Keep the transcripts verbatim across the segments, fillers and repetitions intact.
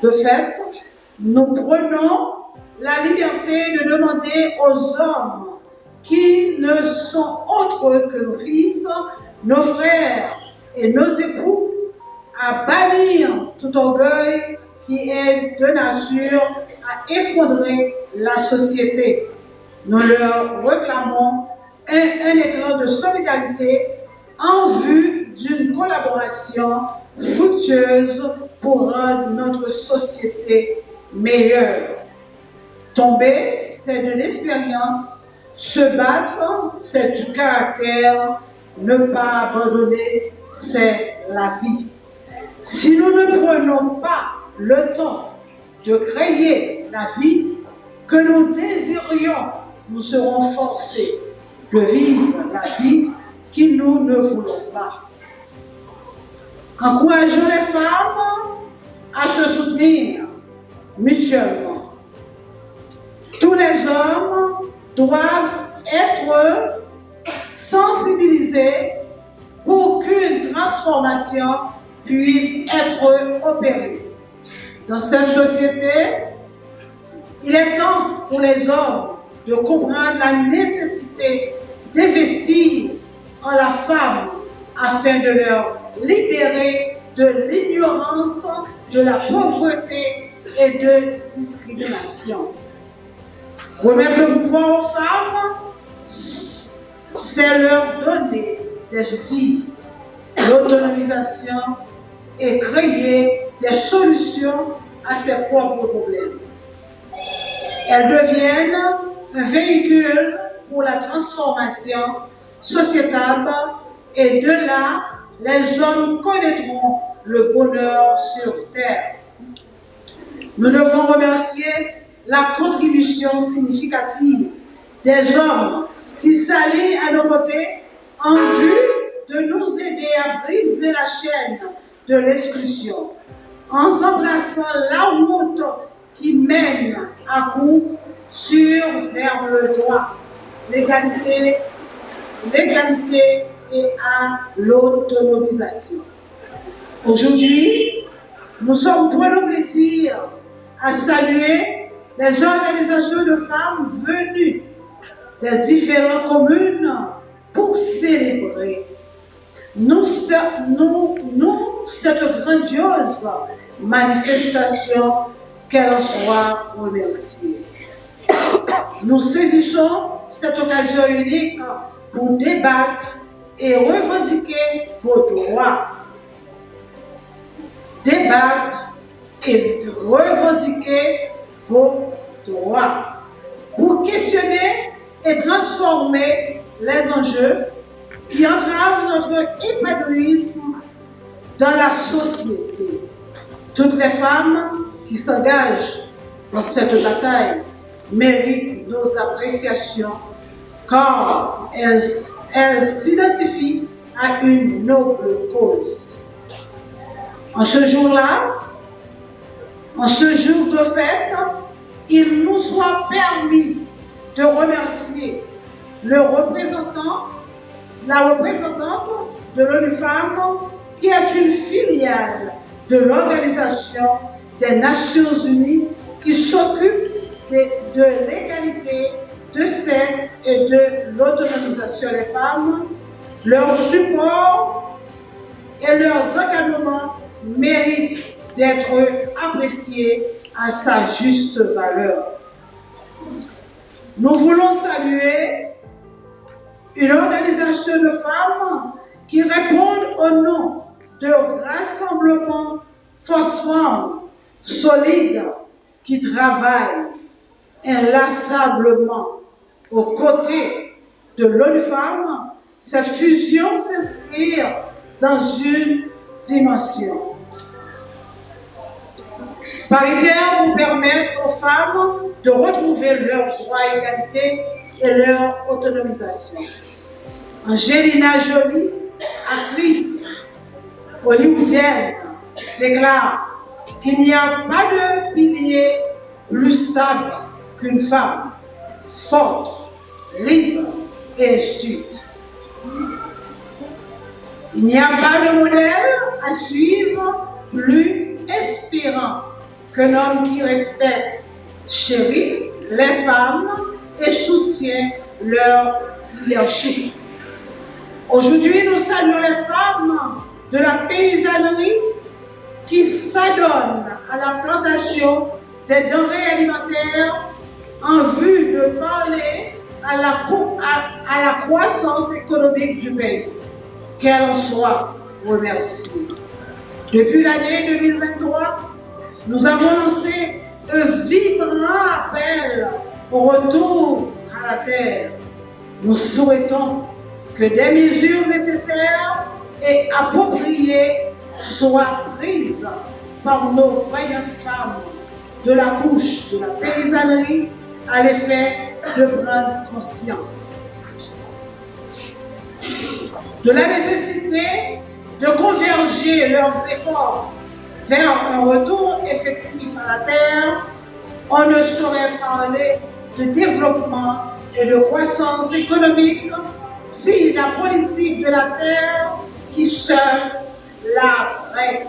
De fait, nous prenons la liberté de demander aux hommes qui ne sont autres que nos fils, nos frères et nos époux, à bannir tout orgueil qui est de nature à effondrer la société. Nous leur réclamons un, un éclat de solidarité en vue d'une collaboration fructueuse pour rendre notre société meilleure. Tomber, c'est de l'expérience. Se battre, c'est du caractère. Ne pas abandonner, c'est la vie. Si nous ne prenons pas le temps de créer la vie que nous désirions, nous serons forcés de vivre la vie que nous ne voulons pas. Encourageons les femmes à se soutenir mutuellement. Tous les hommes doivent être sensibilisés pour qu'une transformation puisse être opérée. Dans cette société, il est temps pour les hommes de comprendre la nécessité d'investir en la femme afin de leur libérer de l'ignorance, de la pauvreté et de discrimination. Remettre le pouvoir aux femmes, c'est leur donner des outils d'autonomisation et créer des solutions à ses propres problèmes. Elles deviennent un véhicule pour la transformation sociétale et de là, les hommes connaîtront le bonheur sur terre. Nous devons remercier la contribution significative des hommes qui s'allient à nos côtés en vue de nous aider à briser la chaîne de l'exclusion, en embrassant la route qui mène à coup sûr vers le droit, l'égalité, l'égalité et à l'autonomisation. Aujourd'hui, nous sommes pour le plaisir à saluer les organisations de femmes venues des différentes communes pour célébrer nous, nous, nous cette grandiose manifestation, qu'elle en soit remerciée. Nous saisissons cette occasion unique pour débattre et revendiquer vos droits. Débattre et revendiquer vos droits. Pour questionner et transformer les enjeux qui entravent notre épanouissement dans la société. Toutes les femmes qui s'engagent dans cette bataille méritent nos appréciations car elles, elles s'identifient à une noble cause. En ce jour-là, en ce jour de fête, il nous soit permis de remercier le représentant, la représentante de l'ONU Femmes, qui est une filiale de l'Organisation des Nations Unies qui s'occupe de, de l'égalité de sexe et de l'autonomisation des femmes. Leur support et leurs encadrements méritent d'être appréciés à sa juste valeur. Nous voulons saluer une organisation de femmes qui répondent au nom de Rassemblement Force Femmes solide qui travaille inlassablement aux côtés de l'ONU Femmes, cette fusion s'inscrit dans une dimension paritaire pour permettre aux femmes de retrouver leur droit à égalité et leur autonomisation. Angelina Jolie, actrice hollywoodienne, déclare qu'il n'y a pas de pilier plus stable qu'une femme forte, libre et instruite. Il n'y a pas de modèle à suivre plus inspirant qu'un homme qui respecte chérit les femmes et soutient leur leadership. Aujourd'hui, nous saluons les femmes de la paysannerie qui s'adonnent à la plantation des denrées alimentaires en vue de parler à la, à, à la croissance économique du pays. Qu'elles en soient remerciées. Depuis l'année deux mille vingt-trois, nous avons lancé un vibrant appel au retour à la terre. Nous souhaitons que des mesures nécessaires et appropriées soient prises par nos vaillantes femmes de la couche de la paysannerie à l'effet de prendre conscience de la nécessité de converger leurs efforts vers un retour effectif à la terre. On ne saurait parler de développement et de croissance économique si la politique de la terre qui seule la règle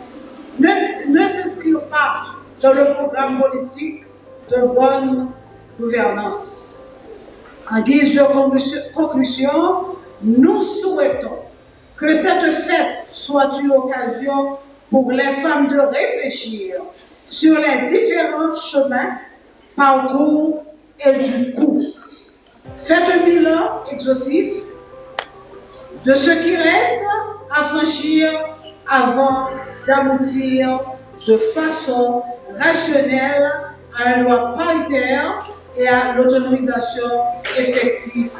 ne, ne s'inscrit pas dans le programme politique de bonne gouvernance. En guise de conclusion, nous souhaitons que cette fête soit une occasion pour les femmes de réfléchir sur les différents chemins, parcours et du coût. Faites un bilan exhaustif de ce qui reste à franchir avant d'aboutir de façon rationnelle à la loi paritaire et à l'autonomisation effective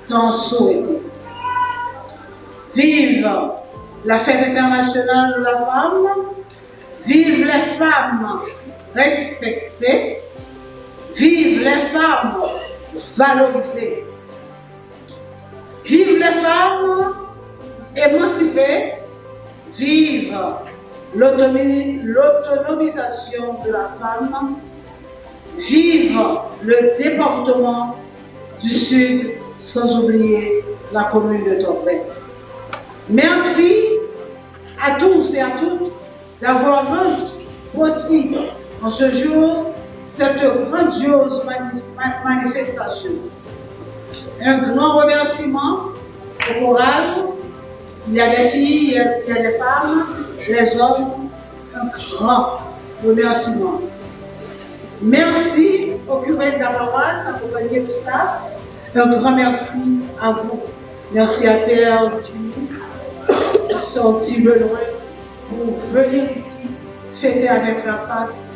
tant souhaitée. Vive la fête internationale de la femme, vive les femmes respectées, vive les femmes valorisées. Vive les femmes émancipées, vive l'autonomisation de la femme, vive le département du Sud, sans oublier la commune de Torbay. Merci à tous et à toutes d'avoir rendu possible en ce jour cette grandiose mani- ma- manifestation. Un grand remerciement au choral. Il y a des filles, il y a, il y a des femmes, les hommes. Un grand remerciement. Merci au curé de la paroisse, accompagné du staff. Un grand merci à vous. Merci à Père Jimmy, sorti de loin pour venir ici fêter avec la FAS.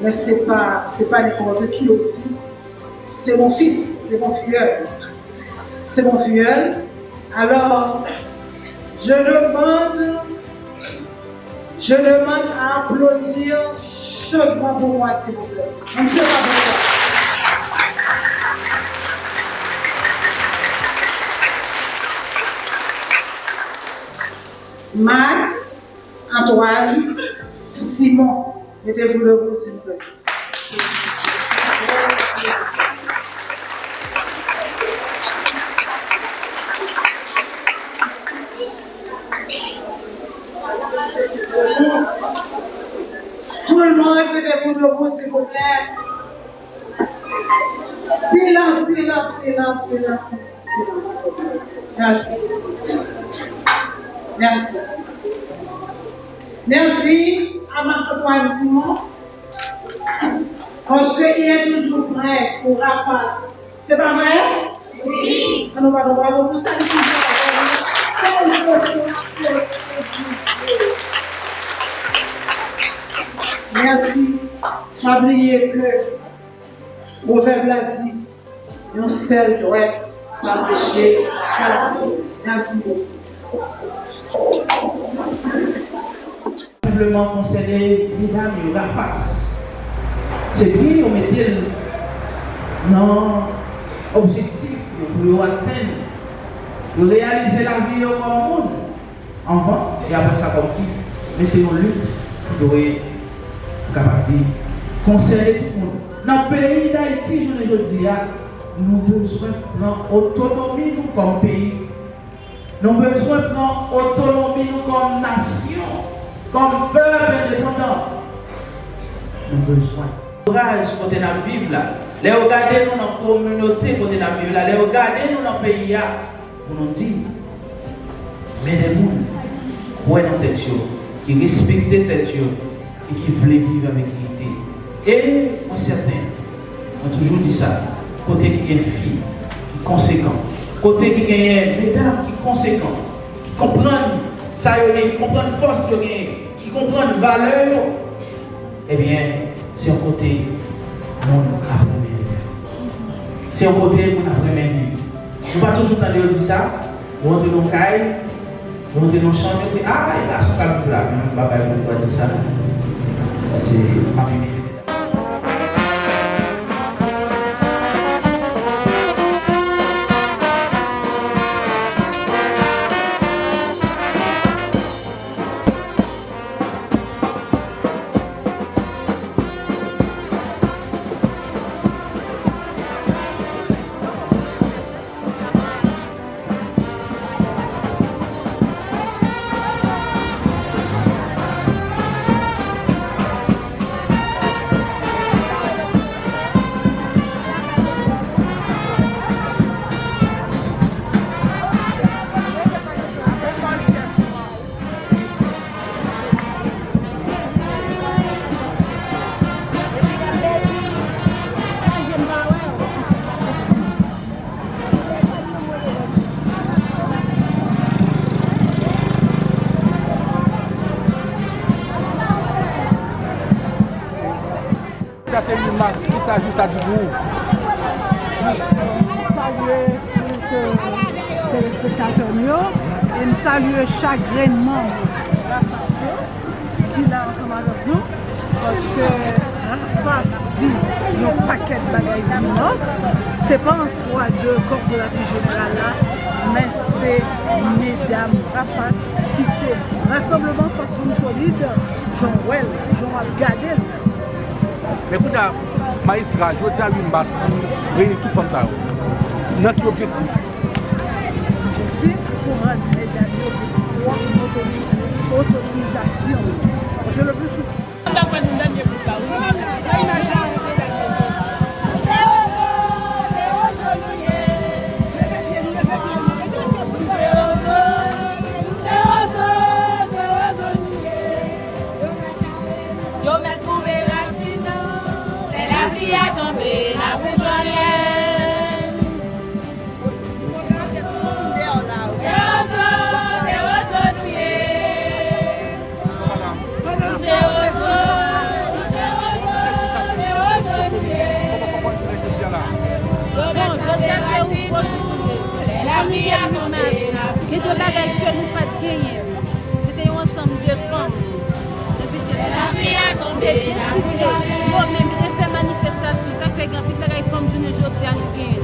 Mais c'est pas, c'est pas n'importe qui aussi. C'est mon fils, c'est mon filleul. C'est mon filleul. Alors, je demande, je demande à applaudir chaudement pour moi, s'il vous plaît. On ne sait pas pourquoi. Max, Antoine, Simon, mettez-vous debout, s'il vous plaît. Tout le monde, mettez-vous debout, s'il vous plaît. Silans, silans, silans, silans, silans. Mèsi. Mèsi. Mèsi. Mèsi a Max Antoine Simon, paske il est toujours prêt pour la FAS. Se pa vre? Wi. Ann nou ba nou bravo pou sa, li toujou la. Mèsi. Pa bliye ke pwovèb la di, yon sèl dwèt pa mache kare. Mèsi bokou. Senpleman konsène medam yo, la FAS. Se byen yo mete l nan objektif yo pou yo atenn, yo reyalize lavi yo kòm moun. Anvan, e apre sa kòm fi. Men se yon lit ki dwe, nou kapab di, konsène tout moun. Nan peyi Dayiti, jounen jodi a, nou bezwen pran otonomi nou kòm peyi. Nou bezwen pran otonomi nou kòm nasyon, kòm pèp endepandan. Nou bezwen. Antouraj kote n ap viv la. Lè yo gade nou nan kominote kote n ap viv la, lè yo gade nou nan peyi a, pou nou di, men de moun ki kwè nan tèt yo, ki respekte tèt yo, e ki vle viv avèk diyite. E mwen sèten, mwen toujou di sa, kote ki gen fi ki konsekan, kote ki genyen medam ki konsekan, ki konprann sa yo ye, ki konprann fòs yo genyen, ki konprann valè yo, ebyen, se yon kote moun ap renmen viv. Se yon kote moun ap renmen viv. Nou pa toujou tande yo di sa, nou rantre nan kay, nou rantre nan chanm, yo di, "Ah, e gason k ap viv la." Men m pa bay pou di sa, non. Paske m ap imilye medam. Sa se uit mas, kisa jou sa di pou ou? M salye tout, euh, telespektatè nou yo, e m salye chak grenn manm ki la ansanm avèk nou, paske Rafas di yon pakèt bagay wi mas, se pa an swa de kòporatris jeneral la, men se medam Rafas ki se Rassemblement Force Femme Solide, jan w wè l, jan w ap gade l. Men kounye a, majistra, jodi a uit mas pou reyini tout fanm sa yo. Nan ki objektif? Objektif pou rann medam yo gen pwòp otonomi, otonomizasyon. Paske le pli souvan, Yo mèt koupe rasin nou, lè lapli a tonbe, n a boujonnen. Se wozo, se wozo nou ye. Se wozo, se wozo, se wozo nou ye. Bon, jodi a se yon gwo jou pou nou. Pou nou gen uit mas, gen de bagay ke nou pa t genyen. Se te yon ansanm de fanm, de pitit, ki te deside, yo menm, ki te fè manifestasyon. Sa k fè gen anpil bagay fanm jounen jodi a nou genyen.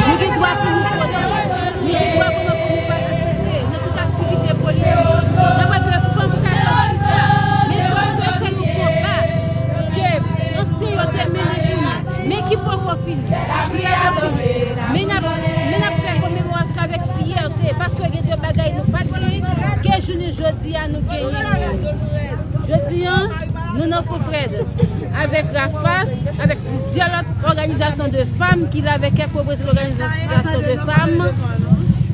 Nou gen dwa pou nou vote, nou gen dwa pou nou, pou nou patisipe nan tout aktivite politik. Nan wè ke fanm ka fè chita. Men sa k enterese nou konba ke ansyen yo te mennen pou nou, men ki poko fini. Men n ap, men n ap fè komemorasyon avèk fyète, paske gen de bagay nou pa t genyen, ke jounen jodi a nou genyen. Jodi a, nou nan Fonfrèd, avèk Rafas, avèk plizyè lòt òganizasyon de fanm ki la, avèk kèk reprezantan òganizasyon de fanm.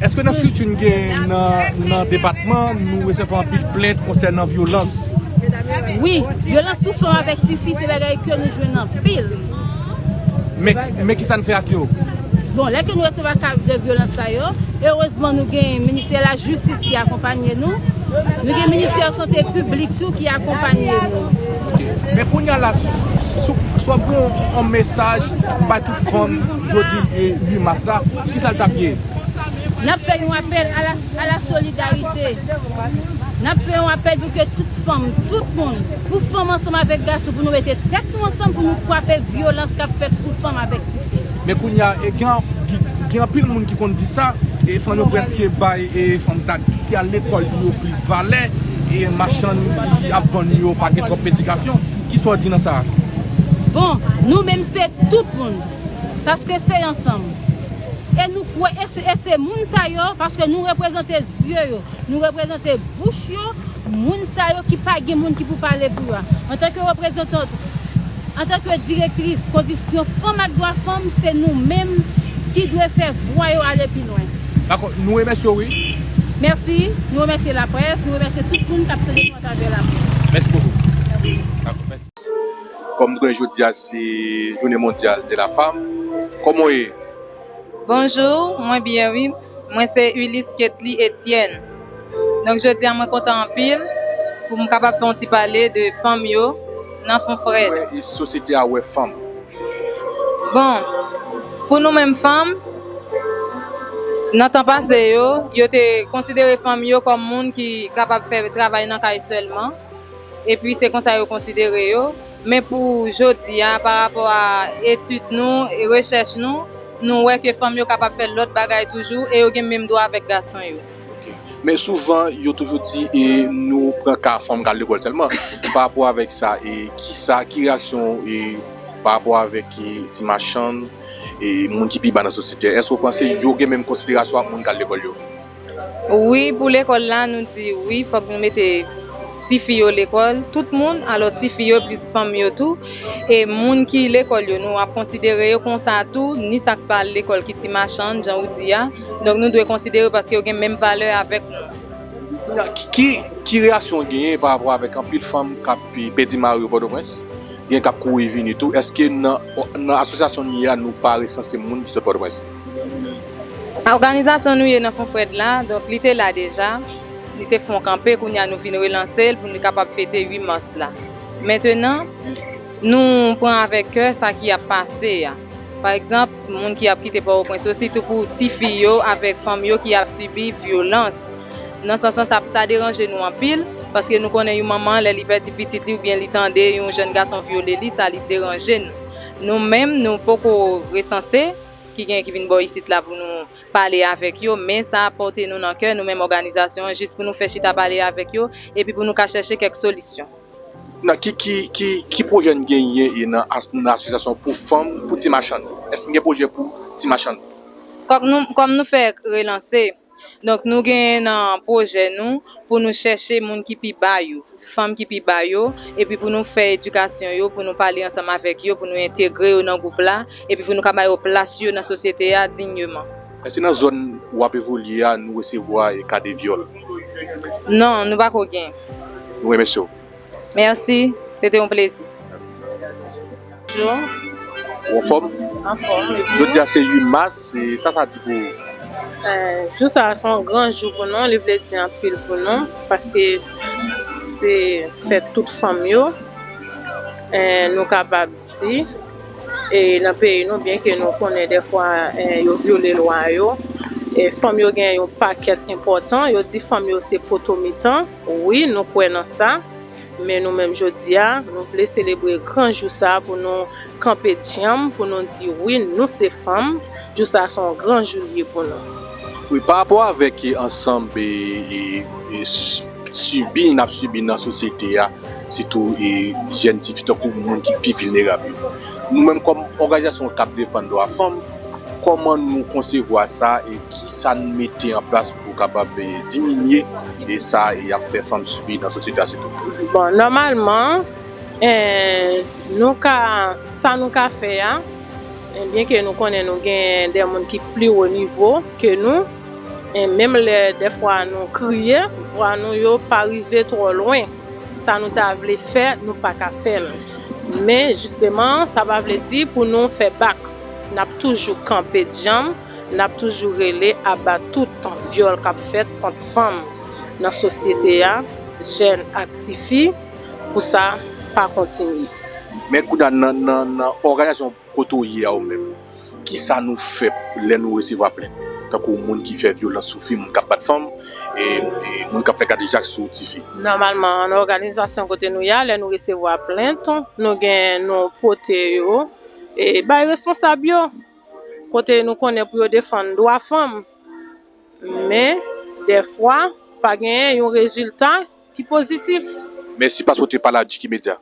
Èske nan estrikti n gen nan, nan depatman, nou resevwa anpil plent konsènan vyolans? Wi, vyolans sou fanm avèk tifi se bagay ke nou jwenn anpil. Men, men kisa n fè ak yo? Bon, lè ke nou resevwa ka de vyolans sa yo, erezman nou gen ministè lajistis ki akonpanye nou. Nou gen ministè sante piblik tou ki akonpanye nou. Men kounye a la, si, si, si w ap voye yon mesaj bay tout fanm jodi, e, uit mas la, kisa l t ap ye? N ap fè yon apèl a la, a la solidarite. N ap fè yon apèl pou ke tout fanm, tout moun, pou fanm ansanm avèk gason, pou nou mete tèt nou ansanm, pou nou kwape vyolans k ap fèt sou fanm avèk tifi. Men kounye a, e, gen, gen, gen anpil moun ki konn di sa, e fanm yo prèske bay, e fanm ta, ki al lekòl yo plis valè, e machann ki ap vann yo pa gen twòp edikasyon. Kisa w di nan sa? Bon, nou menm se tout moun, paske se ansanm. E nou kwè, e se, e se moun sa yo, paske nou reprezante zye yo, nou reprezante bouch yo, moun sa yo ki pa gen moun ki pou pale pou yo a. Antanke reprezantan Antanke direktris kondisyon fanm ak dwa fanm, se nou menm ki dwe fè vwa yo ale pi lwen. Dakò, nou remèsye w, wi. Mèsi. Nou remèsye laprès, nou remèsye tout moun k ap tande nou atravè laprès. Mèsi bokou. Mèsi. Dakò, mèsi. Kòm nou konnen jodi a se jounen mondyal de la fanm, kòman w ye? Bonjou, mwen byen wi. Mwen se Ulysse Ketly Etienne. Donk jodi a mwen kontan anpil pou m kapab fè yon ti pale de fanm yo nan Fon Frèd. Wè, e sosyete a wè fanm? Bon, pou nou menm fanm, nan tan pase yo, yo te konsidere fanm yo kòm moun ki kapab fè travay nan kay sèlman. Epi se konsa yo konsidere yo. Men pou jodi a, pa rapò a etid nou e rechèch nou, nou wè ke fanm yo kapab fè lòt bagay toujou e yo gen menm dwa avèk gason yo. Ok. Men souvan, yo toujou di, e, nou pran ka fanm k al lekòl sèlman. Pa rapò avèk sa, e, kisa, ki reyaksyon w, e, pa rapò avèk, e, ti machann, e, moun ki pi ba nan sosyete a? Èske w panse yo gen menm konsiderasyon ak moun k al lekòl yo? Wi, pou lekòl la, nou di wi, fòk nou mete tifi yo lekòl, tout moun, alò tifi yo plis fanm yo tou. E moun ki lekòl yo, nou ap konsidere yo konsa tou, ni sa k pa al lekòl ki ti machann, jan ou di a. Donk nou dwe konsidere yo paske yo gen menm valè avèk nou. Ki, ki, ki reyaksyon w genyen pa rapò avèk anpil fanm k ap pèdi mari yo Pòtoprens? Gen k ap kouri vini tou. Èske nan, nan asosyasyon nou ye a, nou pa resanse moun ki sot Pòtoprens? Òganizasyon nou ye nan Fon Frèd la, donk li te la deja. Li te fè yon kanpe, kounye a nou vin relanse l pou nou kapab fete uit mas la. Mentenan, nou pran avèk kè sa ki ap pase a. Pa egzanp, moun ki ap kite Pòtoprens yo, sitou pou tifi yo avèk fanm yo ki ap sibi vyolans. Nan sans sa, sa, sa deranje nou anpil, paske nou konnen yon manman, lè li pèdi pitit li oubyen li tande yon jèn gason vyole li, sa li deranje nou. Nou menm, nou poko resanse ki gen ki vin bò isit la pou nou pale avèk yo, men sa pòte nou nan kè, nou menm òganizasyon an, jis pou nou fè chita pale avèk yo, epi pou nou ka chèche kèk solisyon. Nan ki, ki, ki, ki pwojè n genyen e nan as-, nan asosyasyon pou fanm, pou ti machann? Èske n gen pwojè pou ti machann? Kòm nou, kòm nou fè relanse, donk nou genyen nan pwojè nou pou nou chèche moun ki pi ba yo, fanm ki pi ba yo, epi pou nou fè edikasyon yo, pou nou pale ansanm avèk yo, pou nou entegre yo nan gwoup la, epi pou nou ka ba yo plas yo nan sosyete a dinyman. Èske nan zòn w ap evolye a, nou resevwa e ka de vyòl? Non, nou pako gen. Nou remèsye w. Mèsi, se te yon plezi. Bonjou. Ou anfòm? Anfòm, e ou? Jodi a se uit mas, e sa sa di pou ou? Eh, jou sa a se yon gran jou pou nou, li vle di anpil pou nou, paske se fèt tout fanm yo. Eh, nou kapab di, e nan peyi nou, byenke nou konnen dèfwa, eh, yo vyole lwa yo, e fanm yo gen yon pakèt enpòtan, yo di fanm yo se poto mitan, wi, nou kwè nan sa. Men nou menm jodi a, nou vle selebre gran jou sa a pou nou kanpe djanm, pou nou di wi, nou se fanm. Jou sa a se yon gran jou l ye pou nou. Wi, pa rapò avèk, e, ansanm, e, e, e, s-, sibi n ap sibi nan sosyete a, sitou, e, jèn tifi tankou moun ki pi vilnerab yo. Nou menm kòm òganizasyon k ap defann dwa fanm, kòman nou konsevwa sa e ki sa n mete an plas pou kapab, e, diminye, e, sa, e, y ap fè fanm sibi nan sosyete a sitou? Bon, nòmalman, eh, nou ka, sa nou ka fè a, eh, byenke nou konnen nou gen de moun ki pi wo nivo ke nou, e menm lè dèfwa nou kriye, vwa nou yo pa rive twò lwen. Sa nou ta vle fè, nou pa ka fè l. Men, jisteman, sa pa vle di pou nou fè bak. N ap toujou kanpe djanm, n ap toujou rele aba tout vyòl k ap fèt kont fanm nan sosyete a, jèn ak tifi, pou sa pa kontinye. Men kounye a nan, nan, nan òganizasyon kote w ye a ou menm, kisa nou fè lè nou resevwa plent? Tankou moun ki fè vyolans sou fi, moun k ap bat fanm, e, e moun k ap fè kadejak sou tifi. Nòmalman, nan òganizasyon kote nou ye a, lè nou resevwa plent, nou gen, nou pote yo, e bay responsab yo, kote nou konnen pou yo defann dwa fanm. Men, dèfwa, pa genyen yon rezilta ki pozitif. Mèsi paske w te pale ak Jiki Media.